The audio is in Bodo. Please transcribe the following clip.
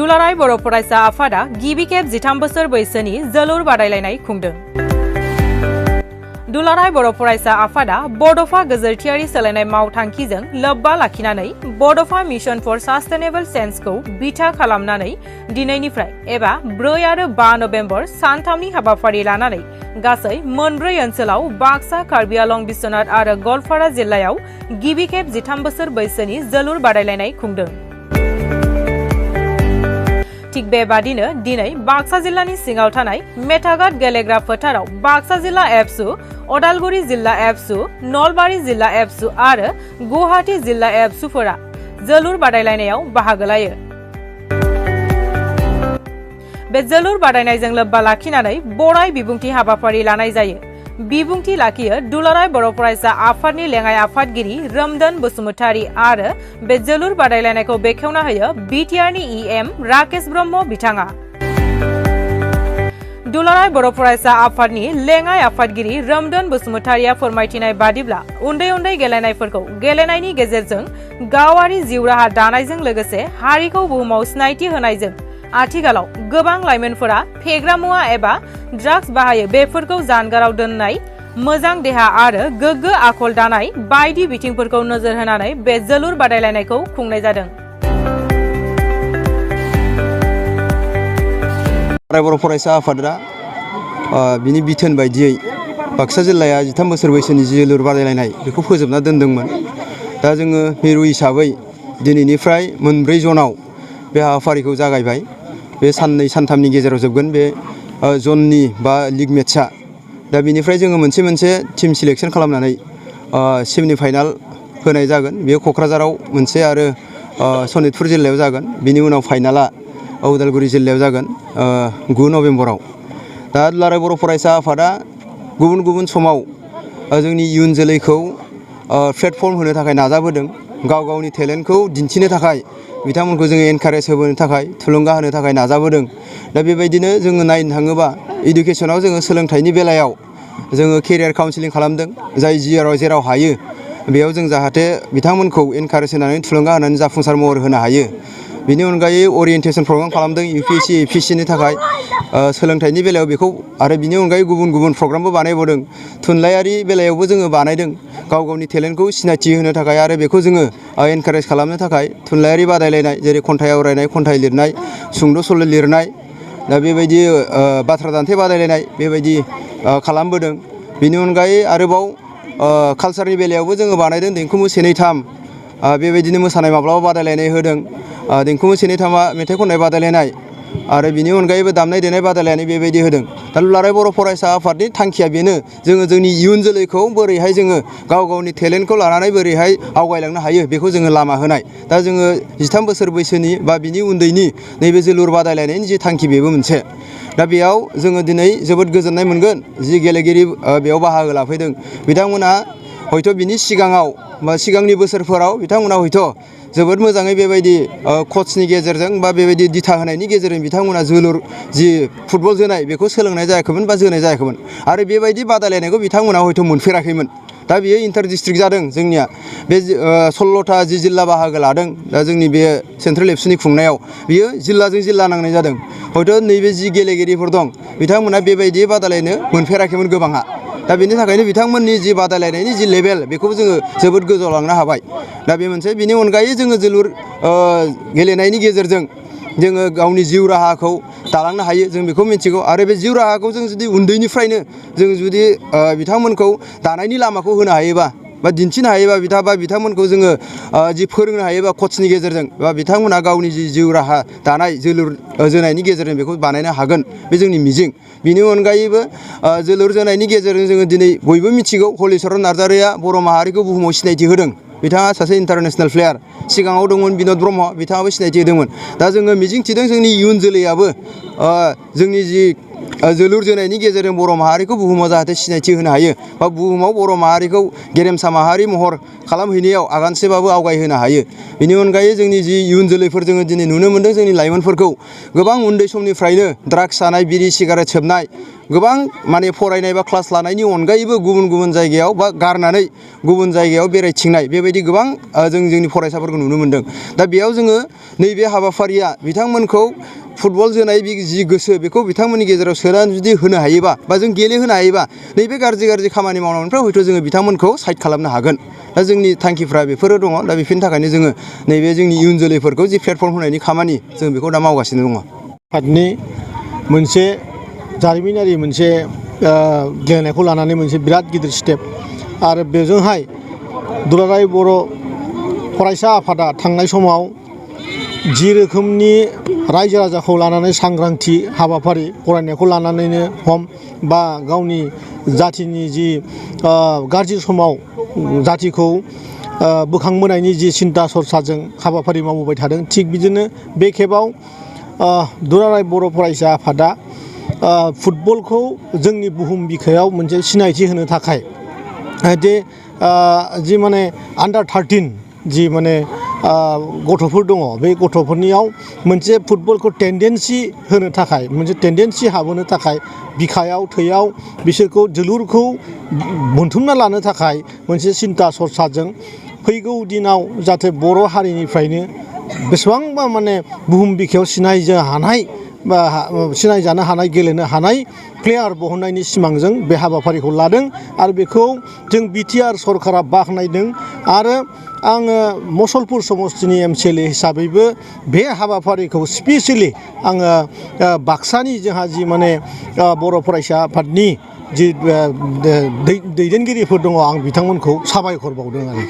दुलाराय बर' फरायसा आफादा गिबि खेब 13 बोसोर बैसोनि जोलुर बादायलायनाय खुंदों। दुलाराय बर' फरायसा आफादा बड'फा गोजोरथियारि सोलायनाय मावथांखिजों लोब्बा लाखिनानै बड'फा मिशन फर सास्टेनेबल चेन्जखौ बिथा खालामनानै दिनैनिफ्राय एबा 4 आरो 5 नभेम्बर सानथामनि हाबाफारि लानानै गासै मोनब्रै ओनसोलाव बाक्सा, कार्बि आलं, बिश्वनाथ आरो गवालपारा जिल्लायाव गिबि खेब 13 बोसोर बैसोनि जोलुर बादायलायनाय खुंदों। थिग बेबादिनो दिनै बाक्सा जिल्लानि सिङाव थानाय मेटाघाट गेलेग्रा फोथाराव बाक्सा जिल्ला एफसु, अदालगुरि जिल्ला एफसु, नलबारि जिल्ला एफसु आरो गुवाहाटी जिल्ला एफसुफोरा जोलुर बादायलायनायाव बाहागो लायो। बे जोलुर बादायनायजों लोब्बा लाखिनानै बराय बिबुंथि हाबाफारि लानाय जायो। बिबुंथि लाखियो दुलाराय बर' फरायसा आफादनि लेङाइ आफादगिरि रोमदोन बसुमतारी आरो बे जोलुर बादायलायनायखौ बेखेवना होयो बिटिआरनि इएम राकेश ब्रह्म बिथाङा। दुलाराय बर' फरायसा आफादनि लेङाइ आफादगिरि रोमदोन बसुमतारीया फोरमायथिनाय बादिब्ला उन्दै उन्दै गेलेनायफोरखौ गेलेनायनि गेजेरजों गावारि जिउ राहा दानायजों लोगोसे हारिखौ बुहुमाव सिनायथि होनायजों आथिखालाव गोबां लाइमोनफोरा फेग्रा मुवा एबा ड्राग्स बाहायो। बेफोरखौ जानगाराव दोननाय, मोजां देहा आरो गोग्गो आखल दानाय बायदि बिथिंफोरखौ नोजोर होनानै बे जोलुर बादायलायनायखौ खुंनाय जादों। बर' फरायसा आफादा बिनि बिथोन बायदियै बाक्सा जिल्लाया 13 बोसोर बैसोनि जोलुर बादायलायनाय बेखौ फोजोबना दोनदोंमोन। दा जोङो मिरु हिसाबै दिनैनिफ्राय मोनब्रै जनाव बे हाबाफारिखौ जागायबाय। बे साननै सानथामनि गेजेराव जोबगोन बे जननि बा लिग मेट्सआ। दा बिनिफ्राय जोङो मोनसे मोनसे टिम सिलेक्सन खालामनानै सेमि फाइनाल होनाय जागोन। बेयो क'क्राझाराव मोनसे आरो सनितपुर जिल्लायाव जागोन। बिनि उनाव फाइनाला उदालगुरि जिल्लायाव जागोन 9 नभेम्बराव। दा दुलाराय बर' फरायसा आफादा गुबुन गुबुन समाव जोंनि इयुन जोलैखौ प्लेटफर्म होनो थाखाय नाजाबोदों। गाव गावनि टेलेन्टखौ दिन्थिनो थाखाय बिथांमोनखौ जोङो एनकारेज होबोनो थाखाय, थुलुंगा होनो थाखाय नाजाबोदों। दा बेबायदिनो जोङो नायनो थाङोबा इडुकेसनाव जोङो सोलोंथाइनि बेलायाव जोङो केरियार काउन्सिलिं खालामदों। जाय जेराव हायो बेयाव जों जाहाथे बिथांमोनखौ एनकारेज होनानै थुलुंगा होनानै जाफुंसार महर होनो हायो। बिनि अनगायै अरियेन्टेसन प्रग्राम खालामदों UPSC, APSCनि थाखाय सोलोंथाइनि बेलायाव बेखौ, आरो बिनि अनगायै गुबुन गुबुन प्रग्रामबो बानायबावदों। थुनलाइयारि बेलायावबो जोङो बानायदों गाव गावनि टेलेन्टखौ सिनायथि होनो थाखाय आरो बेखौ जोङो एनकारेज खालामनो थाखाय थुनलाइयारि बादायलायनाय, जेरै खन्थाइ आवरायनाय, खन्थाइ लिरनाय, सुंद' सल' लिरनाय, दा बेबायदि बाथ्रा दान्थे बादायलायनाय बेबायदि खालामबोदों। बिनि अनगायै आरोबाव कालसारनि बेलायावबो जोङो बानायदों देंखो मु 1, 2, 3 बेबायदिनो मोसानाय माब्लाबा बादायलायनाय होदों। देंखो मु 1, 2, 3 मेथाइ खननाय बादायलायनाय आरो बिनि अनगायैबो दामनाय देनाय बादायलायनाय बेबायदि होदों। दा दुलाराय बर' फरायसा आफादनि थांखिया बेनो, जोङो जोंनि इयुन जोलैखौ बोरैहाय जोङो गाव गावनि टेलेन्टखौ लानानै बोरैहाय आवगायलांनो हायो बेखौ जोङो लामा होनाय। दा जोङो 13 बोसोर बैसोनि बा बिनि उन्दैनि नैबे जोलुर बादायलायनायनि जि थांखि बेबो मोनसे। दा बेयाव जोङो दिनै जोबोद गोजोननाय मोनगोन जि गेलेगिरि बेयाव बाहागो लाफैदों। बिथांमोना हयथ' बिनि सिगाङाव बा सिगांनि बोसोरफोराव बिथांमोना हयथ' जोबोद मोजाङै बेबायदि कचनि गेजेरजों बा बेबायदि दिथा होनायनि गेजेरजों बिथांमोना जोलुर जि फुटबल जोनाय बेखौ सोलोंनाय जायाखैमोन बा जोनाय जायाखैमोन, आरो बेबायदि बादायलायनायखौ बिथांमोना हयथ' मोनफेराखैमोन। दा बेयो इन्टार डिस्ट्रिक्ट जादों जोंनिया। बे 16था जि जिल्ला बाहागो लादों दा जोंनि बे सेन्ट्रेल एफसुनि खुंनायाव, बियो जिल्लाजों जिल्ला नांनाय जादों। हयथ' नैबे जि गेलेगिरिफोर दं बिथांमोना बेबायदि बादायलायनो मोनफेराखैमोन गोबाङा। दा बेनि थाखायनो बिथांमोननि जि बादायलायनायनि जि लेभेल बेखौबो जोङो जोबोद गोजौआव लांनो हाबाय। दा बे मोनसे। बिनि अनगायै जोङो जोलुर गेलेनायनि गेजेरजों जोङो गावनि जिउ राहाखौ दालांनो हायो, जों बेखौ मिथिगौ। आरो बे जिउ राहाखौ जों जुदि उन्दैनिफ्रायनो जों जुदि बिथांमोनखौ दानायनि लामाखौ होनो हायोबा बा दिन्थिनो हायोबा बिथांमोनखौ जोङो जि फोरोंनो हायोबा कचनि गेजेरजों, बा बिथांमोनहा गावनि जि जिउ राहा दानाय जोलुर जोनायनि गेजेरजों बेखौ बानायनो हागोन, बे जोंनि मिजिं। बिनि अनगायैबो जोलुर जोनायनि गेजेरजों जोङो दिनै बयबो मिथिगौ हलिचरन नार्जारिया बर' माहारिखौ बुहुमाव सिनायथि होदों। बिथाङा सासे इन्टारनेसनेल प्लेयार। सिगाङाव दंमोन बिन'द ब्रह्म, बिथाङाबो सिनायथि होदोंमोन। दा जोङो मिजिं थिदों जोंनि इयुन जोलैयाबो जोंनि जि जोलुर जोनायनि गेजेरजों बर' माहारिखौ बुहुमाव जाहाथे सिनायथि होनो हायो बा बुहुमाव बर' माहारिखौ गेरेमसा माहारि महर खालामहैनायाव आगानसेबाबो आवगायहोनो हायो। बेनि अनगायै जोंनि जि इयुन जोलैफोर जोङो दिनै नुनो मोन्दों जोंनि लाइमोनफोरखौ गोबां उन्दै समनिफ्रायनो ड्राग्स जानाय बिरि सिगारेट सोबनाय गोबां माने फरायनाय बा क्लास लानायनि अनगायैबो गुबुन गुबुन जायगायाव बा गारनानै गुबुन जायगायाव बेरायथिंनाय बेबायदि गोबां जोंनि फरायसाफोरखौ नुनो मोन्दों। दा बेयाव जोङो नैबे हाबाफारिया बिथांमोनखौ फुटबल जोनाय जि गोसो बेखौ बिथांमोननि गेजेराव सोनानै जुदि होनो हायोबा बा जों गेलेहोनो हायोबा नैबे गाज्रि खामानि मावनायनिफ्राय हयथ' जोङो बिथांमोनखौ साइड खालामनो हागोन। दा जोंनि थांखिफ्रा बेफोरो दङ। दा बेफोरनि थाखायनो जोङो नैबे जोंनि इयुन जोलैफोरखौ जि प्लेटफर्म होनायनि खामानि जों बेखौ दा मावगासिनो दङ। आफादनि मोनसे जारिमिनारि मोनसे गेलेनायखौ लानानै मोनसे बिराद गिदिर स्टेप आरो बेजोंहाय दुलाराय बर' फरायसा आफादा थांनाय समाव जि रोखोमनि रायजो राजाखौ लानानै सांग्रांथि हाबाफारि फरायनायखौ लानानैनो हम बा गावनि जाथिनि जि गाज्रि समाव जाथिखौ बोखांबोनायनि जि सिन्था सरसाजों हाबाफारि मावबोबाय थादों थिग बिदिनो बे खेबाव दुलाराय बर' फरायसा आफादा फुटबलखौ जोंनि बुहुम बिखायाव मोनसे सिनायथि होनो थाखाय जि माने आन्डार 13 जि माने गथ'फोर दङ बे गथ'फोरनियाव मोनसे फुटबलखौ टेन्डेन्सि होनो थाखाय मोनसे टेन्डेन्सि हाबहोनो थाखाय बिखायाव थैयाव बिसोरखौ जोलुरखौ बोनथुमना लानो थाखाय मोनसे सिन्था सरसाजों फैगौ दिनाव जाहाथे बर' हारिनिफ्रायनो बेसेबांबा माने बुहुम बिखायाव सिनायजानो हानाय गेलेनो हानाय प्लेयार बहननायनि सिमांजों बे हाबाफारिखौ लादों आरो बेखौ जों बिटिआर सरकारा बाख्नायदों आरो आङो मसलपुर समस्तिनि MCLA हिसाबैबो बे हाबाफारिखौ स्पेसियेलि आङो बाक्सानि जोंहा जि माने बर' फरायसा आफादनि जि दैदेनगिरिफोर दङ आं बिथांमोनखौ साबायखर बावदों आरो